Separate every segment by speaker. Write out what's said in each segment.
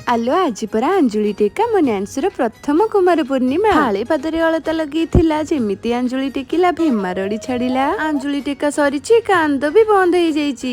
Speaker 1: ଆଲୋ, ଆଜି ପରା ଆଞ୍ଜୁଳି ଟେକା, ମୋ ନ୍ୟାନ୍ସୁର ପ୍ରଥମ କୁମାର ପୂର୍ଣ୍ଣିମା। ଫାଳେ ପାଦରେ ଅଳତା ଲଗେଇଥିଲା, ଯେମିତି ଆଞ୍ଜୁଳି ଟେକିଲା ଭେମାରଡି ଛାଡିଲା। ଆଞ୍ଜୁଳି ଟେକା ସରିଛି, କାନ୍ଦ ବି ବନ୍ଦ ହେଇଯାଇଛି।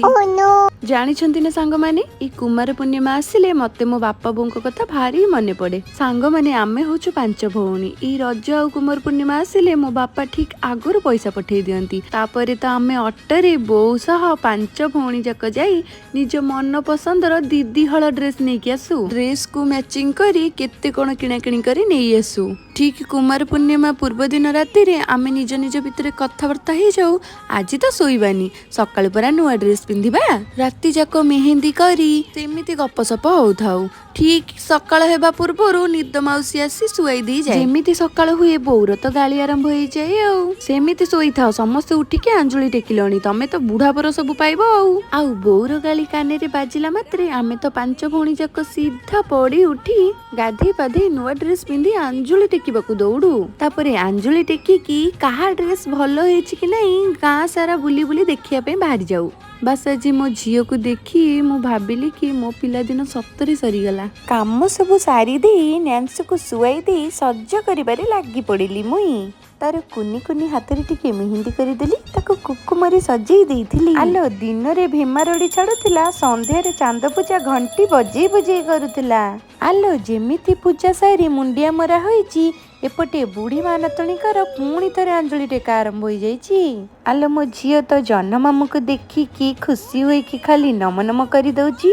Speaker 1: ଜାଣିଛନ୍ତି ନା ସାଙ୍ଗମାନେ, ଏଇ କୁମାର ପୂର୍ଣ୍ଣିମା ଆସିଲେ ମତେ ମୋ ବାପା ବୋଉଙ୍କ କଥା ଭାରି ମନେ ପଡେ। ସାଙ୍ଗମାନେ, ଆମେ ହଉଛୁ ପାଞ୍ଚ ଭଉଣୀ। ଏଇ ରଜ ଆଉ କୁମାର ପୂର୍ଣ୍ଣିମା ଆସିଲେ ମୋ ବାପା ଠିକ ଆଗରୁ ପଇସା ପଠେଇ ଦିଅନ୍ତି। ତାପରେ ତ ଆମେ ଅଟୋରେ ବୋଉ ସହ ପାଞ୍ଚ ଭଉଣୀ ଯାକ ଯାଇ ନିଜ ମନ ପସନ୍ଦର ଦିଦି ହଳ ଡ୍ରେସ ନେଇକି ଆସୁ। ଡ୍ରେସକୁ ମ୍ୟାଚିଂ କରି କେତେ କଣ କିଣାକିଣି କରି ନେଇ ଆସୁ। ଠିକ କୁମାର ପୂର୍ଣ୍ଣିମା ପୂର୍ବ ଦିନ ରାତିରେ ଆମେ ନିଜ ନିଜ ଭିତରେ କଥାବାର୍ତ୍ତା ହେଇଯାଉ, ଆଜି ତ ଶୋଇବାନି, ସକାଳୁ ପରା ନୂଆ ଡ୍ରେସ ପିନ୍ଧିବା। ରାତି ଯାକ ମେହେନ୍ଦି କରି ସେମିତି ଗପସପ ହଉଥାଉ। ଠିକ ସକାଳ ହେବା ପୂର୍ବରୁ ନିଦ ମାଉସୀ ଆସି ଶୁଆଇ ଦେଇଯାଏ। ଯେମିତି ସକାଳ ହୁଏ, ବୋଉର ତ ଗାଳି ଆରମ୍ଭ ହେଇଯାଏ ଆଉ, ସେମିତି ଶୋଇଥାଅ, ସମସ୍ତେ ଉଠିକି ଆଞ୍ଜୁଳି ଟେକିଲଣି, ତମେ ତ ବୁଢା ପର ସବୁ ପାଇବ। ଆଉ ବୋଉର ଗାଳି କାନରେ ବାଜିଲା ମାତ୍ରେ ଆମେ ତ ପାଞ୍ଚ ଭଉଣୀ ଯାକ ସିଧା ପଡି ଉଠି ଗାଧେଇ ପାଧେଇ ନୂଆ ଡ୍ରେସ ପିନ୍ଧି ଆଞ୍ଜୁଳି ଟେକିବାକୁ ଦୌଡୁ। ତାପରେ ଆଞ୍ଜୁଳି ଟେକିକି କାହା ଡ୍ରେସ ଭଲ ହେଇଛି କି ନାହିଁ ଗାଁ ସାରା ବୁଲି ବୁଲି ଦେଖିବା ପାଇଁ ବାହାରି ଯାଉ। ବାସ୍, ଆଜି ମୋ ଝିଅକୁ ଦେଖି ମୁଁ ଭାବିଲି କି ମୋ ପିଲାଦିନ ସତରେ ସରିଗଲା। କାମ ସବୁ ସାରି ଦେଇ, ନ୍ୟାନ୍ସୁକୁ ଶୁଆଇ ଦେଇ ସଜ କରିବାରେ ଲାଗି ପଡ଼ିଲି ମୁଇଁ। ତାର କୁନି କୁନି ହାତରେ ଟିକେ ମେହେନ୍ଦି କରିଦେଲି, ତାକୁ କୁକୁମରେ ସଜେଇ ଦେଇଥିଲି। ଆଲୋ, ଦିନରେ ଭେମାରଡି ଛାଡୁଥିଲା, ସନ୍ଧ୍ୟାରେ ଚାନ୍ଦ ପୂଜା ଘଣ୍ଟି ବଜେଇ ବଜେଇ କରୁଥିଲା। ଆଲୋ, ଯେମିତି ପୂଜା ସାରି ମୁଣ୍ଡିଆ ମରା ହୋଇଛି, ଏପଟେ ବୁଢୀ ମା ନାତୁଣୀଙ୍କର ପୁଣି ଥରେ ଆଞ୍ଜୁଳି ଟେକା ଆରମ୍ଭ ହୋଇଯାଇଛି। ଆଲୋ, ମୋ ଝିଅ ତ ଜହ୍ନ ମାମୁକୁ ଦେଖିକି ଖୁସି ହୋଇକି ଖାଲି ନମ ନମ କରିଦଉଛି।